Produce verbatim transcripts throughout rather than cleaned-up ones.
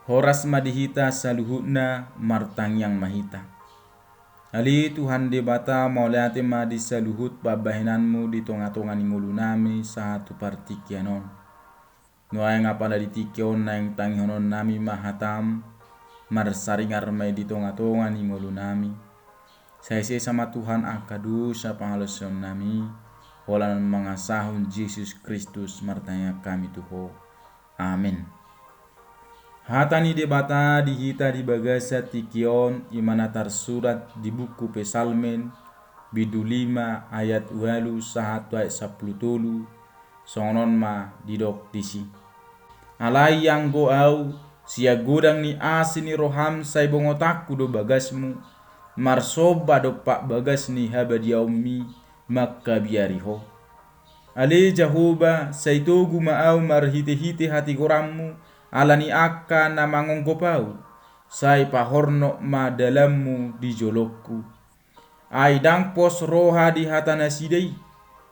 Horas ma di hita saluhutna, martangiang ma hita. Ale Tuhan Debata, mauliate ma di saluhut pambahenanmu di tonga-tonga ni ngolunami sahat tu partingkian on. Nuaeng apala di tingki on naeng tangihononnami ma hatam, marsaringar ma i di tonga-tonga ni ngolunami. Sai sesa ma Tuhan angka dosa pangalaosionnami, holan mangasahon Jesus Kristus martangiang hami tu Ho. Amen. Hata ni Debata di hita di bagasan tingki on, i ma na tarsurat di buku Psalmen, bindu lima ayat ualu sahat tu ayat sampulu tolu, songon on ma didok disi. Alai anggo au, sian godang ni asi ni roham sai bongotanku do bagasmu, marsomba dompak bagas ni habadiaonmi, mangkabiari Ho. Ale Jahowa, sai togu ma au marhite-hite hatigoranmu, ala ni angka na mangonggop au, sai pahornop ma dalanmu di jolongku. Ai ndang pos roha di hata nasida i,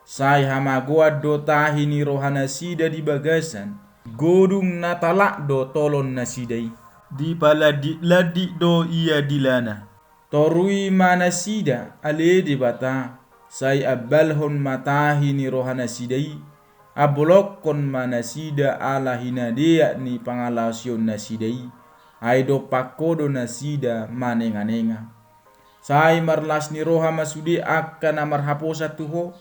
sai hamagoan do tahi ni rohanasida di bagasan, godung na talak do tolon nasida i. Dipalandit-landit do ia dilana. Torui ma nasida, ale Debata, sai ambalhon ma tahi ni rohanasida i, ambolongkon ma nasida ala hinadeak ni pangalaosionnasida i, ai dompak Ho do nasida manenga-nenga. Sai marlas ni roha ma sude angka na marhaposan tu Ho,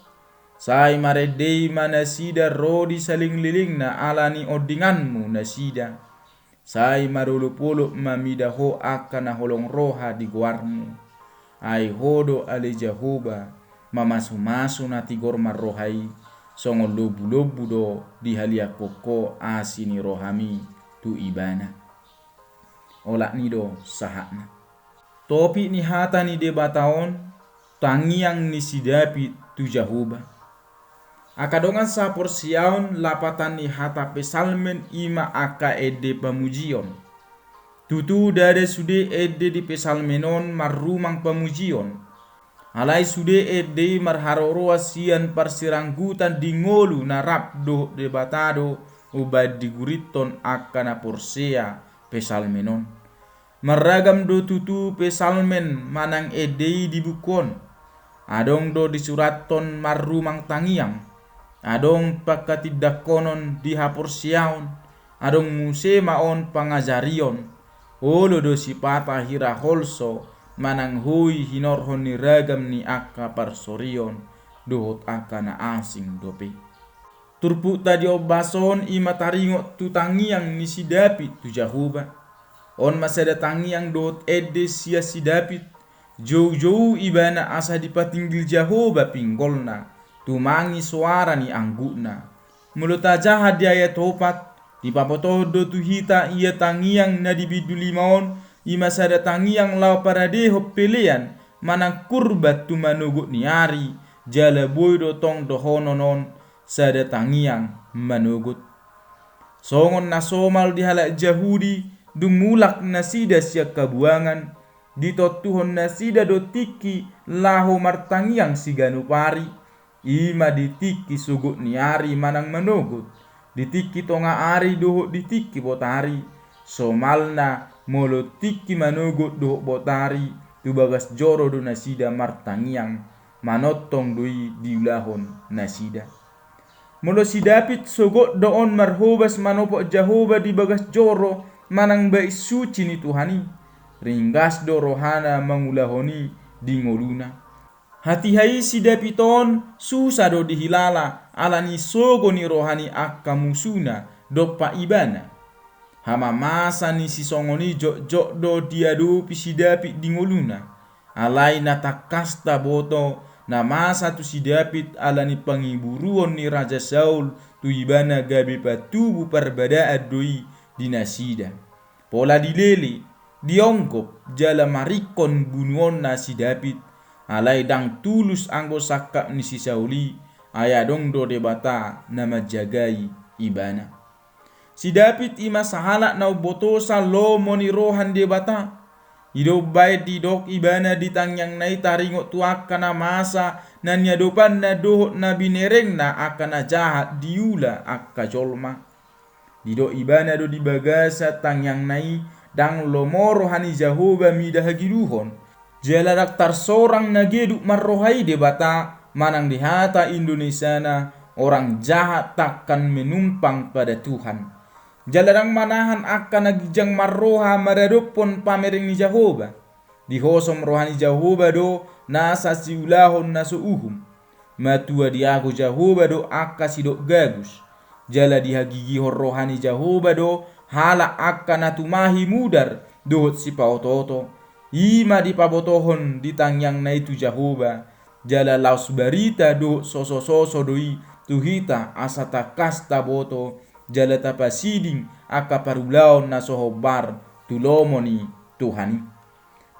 sai marendei ma nasida ro di salelenglelengna ala ni ondinganmu nasida. Sai marolop-olop ma mida Ho angka na holong roha di goarmu. Ai Ho do ale Jahowa, mamasu-masu na tigor marroha i, songon lombu-lombu do dihaliangkon Ho asi ni rohami tu ibana. Olat ni do sahatna. Topik ni hata ni Debata on, tangiang ni si David tu Jahowa. Angka dongan saporseaon, lapatan ni hata Psalmen i ma angka ende pamujion. Tutu ndada sude ende di Psalmen on marrumang pamujion. Alai sude ende i marharoroan sian parsiranggutan di ngolu na rap dohot Debata do umbaen digurinhon angka na porsea Psalmen on. Marragam do tutu Psalmen manang ende i di buku on. Adong do disurathon marrumang tangiang, adong pangkatindanghonon di haporseaon, adong muse ma on pangajarion. Olo do sipata hira holso manang hoi hinorhon ni ragam ni angka parsorion dohot angka na asing dope. Turpukta di ombas on i ma taringot tu tangiang ni si David tu Jahowa. On ma sada tangiang dohot ende sian si David, joujou ibana asa dipatinggil Jahowa pinggolna, tumangi soara ni anggukna. Molo tajaha di ayat opat, dipabotohon do tu hita ia tangiang na di bindu lima on, i ma sada tangiang laho paradehon pelean manang kurban tu manogot ni ari, jala boi do tong dohonon on sada tangiang manogot. Songon na somal di halak Jahudi, dung mulak nasida sian habuangan, ditontuhon nasida do tingki laho martangiang siganup ari, i ma di tingki sogot ni ari manang manogot, di tingki tonga ari dohot di tingki botari. Somalna molo tingki manogot dohot botari, tu bagas joro do nasida martangiang, manongtong do i diulahon nasida. Molo si David sogot do on marhobas manopot Jahowa di bagas joro manang bait suci ni Tuhan i, ringgas do rohana mangulahon i di ngoluna. Hatiha i si David on susa do dihilala ala ni sogo ni roha ni angka musuna dompak ibana. Hamamasa ni sisongon i jotjot do diadopi si David di ngoluna. Alai na tangkas taboto, na masa tu si David ala ni pangiburuon ni Raja Saul tu ibana gabe patubu parbadaan do i di nasida. Pola dilele, dionggop, jala maringkon bunuonna si David, alai ndang tulus anggo sangkap ni si Saul i, ai adong do Debata na manjagai ibana. Si David i ma sahalak na umbotosa lomo ni roha ni Debata. I do umbaen didok ibana di tangiangna i taringot tu angka na masa na niadopanna dohot na binerengna angka na jahat diula angka jolma. Didok ibana do di bagasan tangiangna i, ndang lomo roha ni Jahowa mida hagiluhon. Jala ndang tarsorang na geduk marroha i Debata, manang di hata Indonesiana, orang jahat takkan menumpang pada Tuhan. Jala ndang manahan angka na ginjang marroha maradophon pamereng ni Jahowa. Dihosom roha ni Jahowa do nasa siulahon na so uhum. Matua diago Jahowa do angka sidok gabus. Jala dihagigihon roha ni Jahowa do halak angka na tumahi mudar dohot sipaotooto. I ma dipabotohon di tangiangna i tu Jahowa. Jala laos barita dohot sosososo do i tu hita asa tangkas taboto jala tapasiding angka parulaon na so hombar tu lomo ni Tuhan i.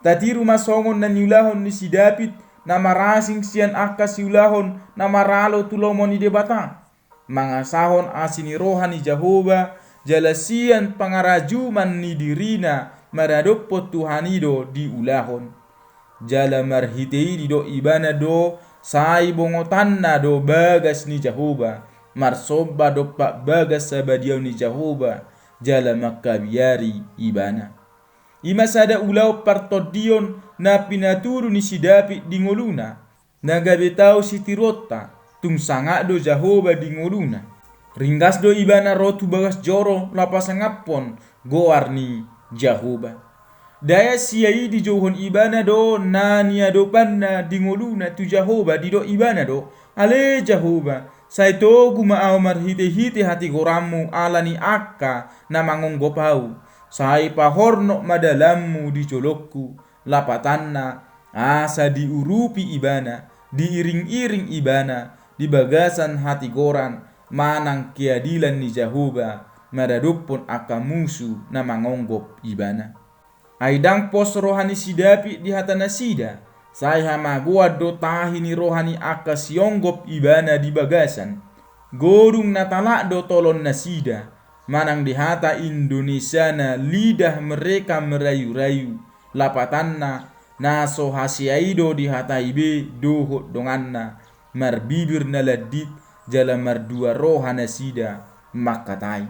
Tatiru ma songon na niulahon ni si David na marasing sian angka siulahon na maralo tu lomo ni Debata. Mangasahon asi ni roha ni Jahowa, jala sian pangarajuman ni dirina maradophon Tuhan i do diulahon. Jala marhite i didok ibana do, sai bongotanna do bagas ni Jahowa, marsomba dompak bagas sabadiaon ni Jahowa, jala mangkabiari ibana. I ma sada ulaon partondion na pinatudu ni si David di ngoluna. Na gabe tau sitiruonta, tung sangap do Jahowa di ngoluna. Ringgas do ibana ro tu bagas joro laho pasangaphon goar ni Jahowa. Daya sia i dijouhon ibana do na niadopanna di ngoluna tu Jahowa, didok ibana do, ale Jahowa, sai togu ma ahu marhitehite hatigoranmu ala ni angka na mangonggop ahu. Sai pahornop ma dalanmu di jolongku. Lapatanna, asa diurupi ibana, diiringiring ibana di bagasan hatigoran manang keadilan ni Jahowa maradophon angka musu na mangonggop ibana. Ai ndang pos roha ni si David di hata nasida, sai hamagoan do tahi ni roha ni angka sionggop ibana di bagasan. Godung na talak do tolon nasida, manang di hata Indonesiana lidah mereka merayu-rayu. Lapatanna, na so hasea i do dihatai be dohot donganna, marbibir na landit jala mardua roha nasida mangkatai.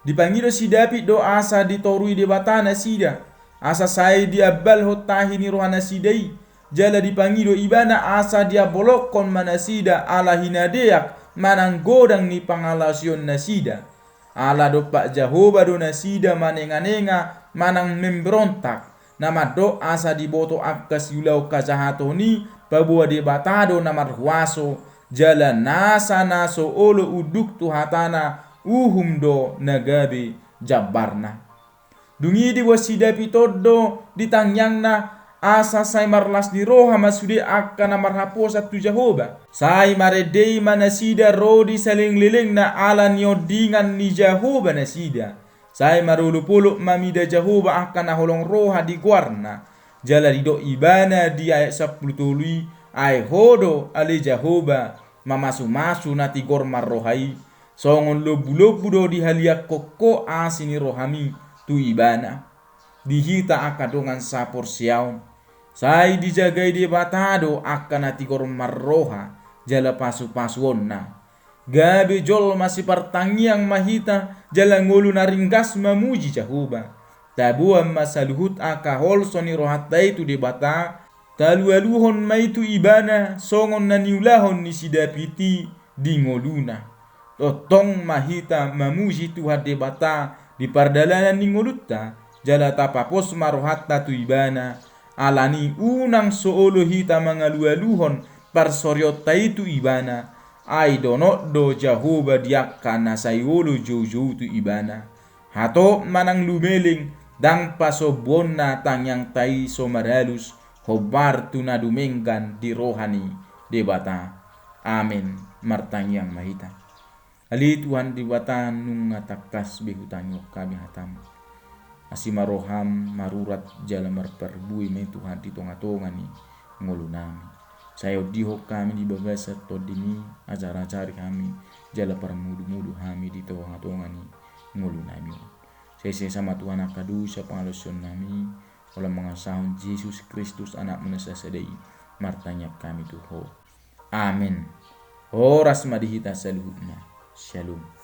Dipangido si David do asa ditorui Debata nasida, asa sai diambalhon tahi ni roha nasida i, jala dipangido ibana asa diambolokhon ma nasida ala hinadeak manang godang ni pangalaosion nasida. Ala dompak Jahowa do nasida manenganenga manang memberontak, na mandok asa diboto angka siulaon hajahaton i, paboa Debata do na marhuaso, jala nasa na so olo unduk tu hatana uhum do na gabe jambarna. Dung i diboan si David on do di tangiangna, asa sai marlas ni roha ma sude angka na marhaposan tu Jahowa. Sai marende i ma nasida ro di salelenglelengna ala niondingan ni Jahowa nasida. Sai marolopolop ma mida Jahowa angka na holong roha di goarna. Jala didok ibana di ayat sampulu tolu i, ai Ho do ale Jahowa, mamasumasu na tigor marroha i. Songon lombulombu do dihaliangkon Ho asi ni rohami tu ibana. Di hita angka dongan saporseaon, sai dijagai Debata do angka na tigor marroha jala pasupasuonna. Gabe jolma sipartangiang ma hita jala ngolu na ringgas mamuji Jahowa. Taboan ma saluhut angka holso ni rohanta i tu Debata. Talualuhon ma i tu ibana songon na niulahon ni si David i di ngoluna. Tongtong ma hita mamuji Tuhan Debata di pardalanan ni ngolunta, jala tapapos ma rohanta tu ibana. Alani unang so olo hita mangalualuhon parsorionta i tu ibana. Ai donok do Jahowa di angka na sai olo joujou tu ibana. Hatop manang lumeleng, ndang pasombuonna tangiangta i so maralus, hombar tu na dumenggan di roha ni Debata. Amen. Martangiang ma hita. Ale Tuhan Debata, nunga tangkas be hutangihon hami hatam. Asi ma roham marurat jala marparbue ma i Tuhan di tongatonga ni ngolunami. Sai ondihon hami di bagasan tondimi, ajarajari hami jala parmudumudu hami di tongatonga ni ngolunami on. Sai sesa ma Tuhan angka dosa pangalaosionnami, holan mangasahon Jesus Kristus Anakmu na sasada i, martangiang hami tu Ho. Amen. Horas ma di hita saluhutna. Shalom.